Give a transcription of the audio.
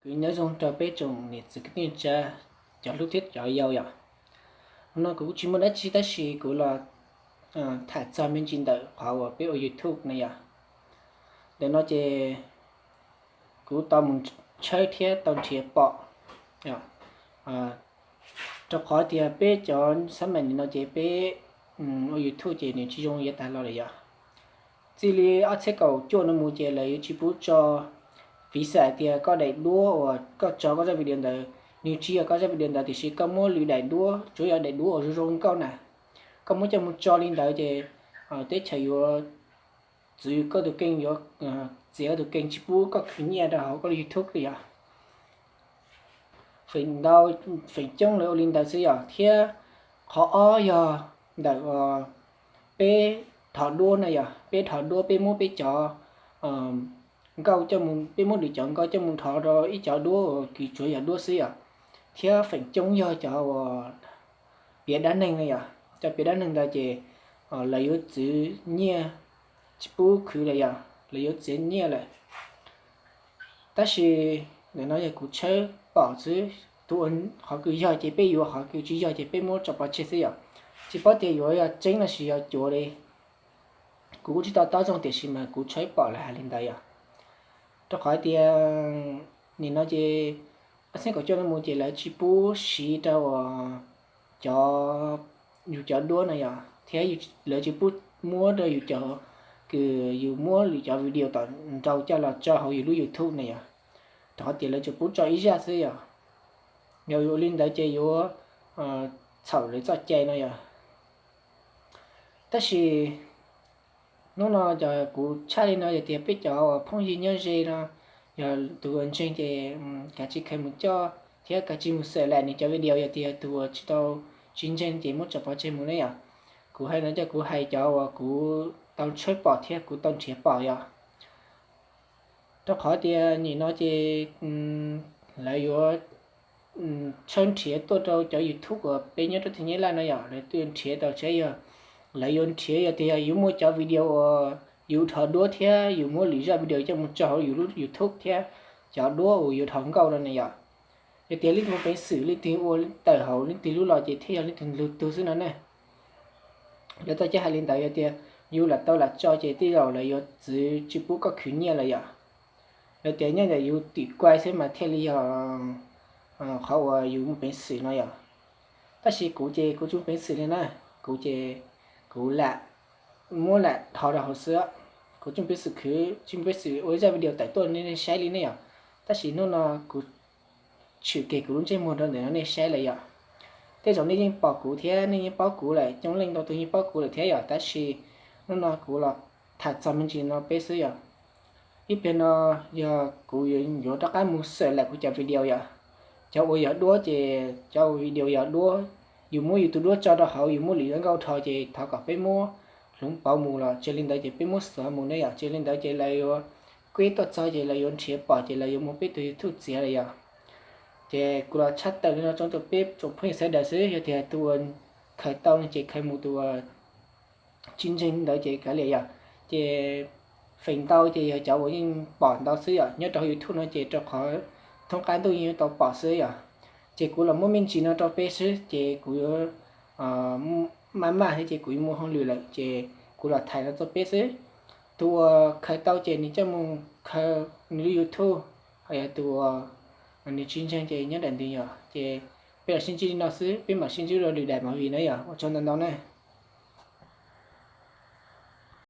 Kuv nyob zoo rau peb tsoom niam txiv kwv tij neej tsa, cov hlub thiab cov yau yom. Hnub no kuv kuj tsis muaj dab tsi tab sis kuv los tham txog me ntsis ntawm qhov uas peb ua YouTube no yom. Ntawm no ces kuv tau mus tshawb thiab tau nrhiav pom, rau qhov tias peb cov xab maim nim no ces peb ua YouTube ces nws tsis zoo yav tag los lawm yom. Txij li ob txhiab kaum cuaj no mus ces lawv yuav tsis pub tso, piv xam hais tias koj daim duab uas koj tso koj zaj video ntawd, nws tsis yog koj zaj video ntawd tiam sis koj muab lwm daim duab, tsuav yog daim duab uas zoo zoo nkauj na, koj muab coj mus tso li ntawd ces teb chaws yuav txwv koj tus kênh, yuav txiav koj tus kênh, tsis pub koj khwv nyiaj rau hauv koj YouTube li yom. Feem ntau, feem coob lawv ua li ntawd xwb yom. Thiab qhov ob yog ntawm peb thov duab na yom, peb thov duab peb muab peb cov nkauj coj mus, peb muab lwm cov nkauj coj mus thov rau ib cov duab uas kws tsuav yog duab xwb yom. Thiab feem coob yog cov uas piav dab neeg na yom, cov piav dab neeg ntawd ces lawv yuav txwv nyiaj, tsis pub khwv lawm yom, lawv yuav txiav nyiaj lawm. Tab sis ntawm no yog kuv tshawb pom xwb, tus qhov kws yog ces peb yuav, qhov kws tsis yog ces peb muab tso pov tseg xwb yom. Tsis paub tias yuav yog tseeb los sis yog cuav li, kuv kuj tsis to taub zoo tiam sis mas kuv tshawb pom lawv hais li ntawd yom. Rau qhov tias nim no ces ob txhiab kaum cuaj no mus ces lawv tsis pub siv rau uas cov, yus cov duab no yom, thiab lawv tsis pub muab rau yus cov kws yus muab lwm cov video tom nraud coj los tso hauv yus lub YouTube na yom. Rau qhov tias lawv tsuas pub tso ib zaj xwb yom. Yog ua li ntawd ces yuav txhaum lawv txoj cai no yom. Tab sis hnub no cov kuv tshaj li no yog tias peb cov uas phooj ywg nyob ze no, yog tus uas ntseeg ces kav tsij khaws mus coj thiab kav tsij mus xeem lawm nws cov video, yog tias yog tus uas tsis tau, tsis ntseeg ces muab tso pov tseg mus ne yom. Kuv hais no coj kuv hais cov uas kuv tau tshawb pom thiab kuv tau nrhiav pom yom. Rau qhov tias nim no ces lawv yuav tshawb nrhiav tuaj rau cov YouTube uas peb nyob rau teb Nyab Laj no yom, lawv tuaj nrhiav tau saib yog, lawv yuav nrhiav yog tias yog yus muaj cov video uas yus thov duab thiab yus muab lwm zaj video coj mus tso hauv yus lub YouTube thiab cov duab uas yus thov nkauj no ne yom. Yog tias leej twg muaj peev xwm, leej twg ua tawm hauv leej twg lub los ces thiaj yog leej twg lub tug xwb no ne. Lawv txoj cai hais li ntawd, yog tias yus lam tau lam tso ces tej zaum lawv yuav txwv tsis pub koj khwv nyiaj lawm yom. Lawv tias nyob ntawm yus tim kuai xwb mas thiaj li yog qhov uas yus muaj peev xwm no yom. Tab sis kuv ces kuv tsis muaj peev xwm li na, kuv ces kuv lam muab lam thov rau hauv xwb. Kuv tsis muaj peev xwm khwv, tsis muaj peev xwm ua ib zaj video tawm tuaj nej saib li ne yom. Tab sis hnub no kuv tshwm kiag kuv lub ntsej muag rau ntawm no nej saib lawm yom. Tej zaum nej yeej pom kuv thiab nej yeej paub kuv lawm, coob leej ntau tus yeej paub kuv lawm thiab yom, tab sis hnub no kuv los tham txog me ntsis no peb xwb yom. Ib pliag no yog kuv yuav rov qab mus xeem lawm kuv cov video yom. Cov uas yog duab ces cov video yog duab, yus muab yus tus duab tso rau hauv, yus muab lwm nkauj rho ces thov kom peb muab hloov pauv mus los tsis li ntawd ces peb muab xov mus ne yom, tsis li ntawd ces lawv yuav, kuv tuaj txog ces lawv yuav nrhiav pom ces lawv yuav muab peb tus YouTube txiav lawm yom. Ces kuv los tshaj tawm li no rau peb tsoom phooj ywg sawv daws xwb, yog tias tus uas khaws tau no ces khaws mus, tus uas tsis ntseeg ntawd ces kav liam yom. Ces feem ntau ces yog cov uas yeej pom ntau xwb yom, nyob rau hauv YouTube no ces rau qhov thoob qab ntuj yeej tau pom xwb yom. Ces kuv los muab me ntsis no rau peb xwb ces kuv yuav maj maj thiab ces kuv yuav mus hauj lwm lawm ces kuv los tham no rau peb xwb. Tus uas khaws tau ces nws coj mus khaws nws lub YouTube, ho yog tus uas nws tsis ntseeg ces nyob daim ntawd yom. Ces peb los sib ntsib li no xwb, peb mam sib ntsib rau lwm daim movie na yom. Ua tsaug ntau ntau na.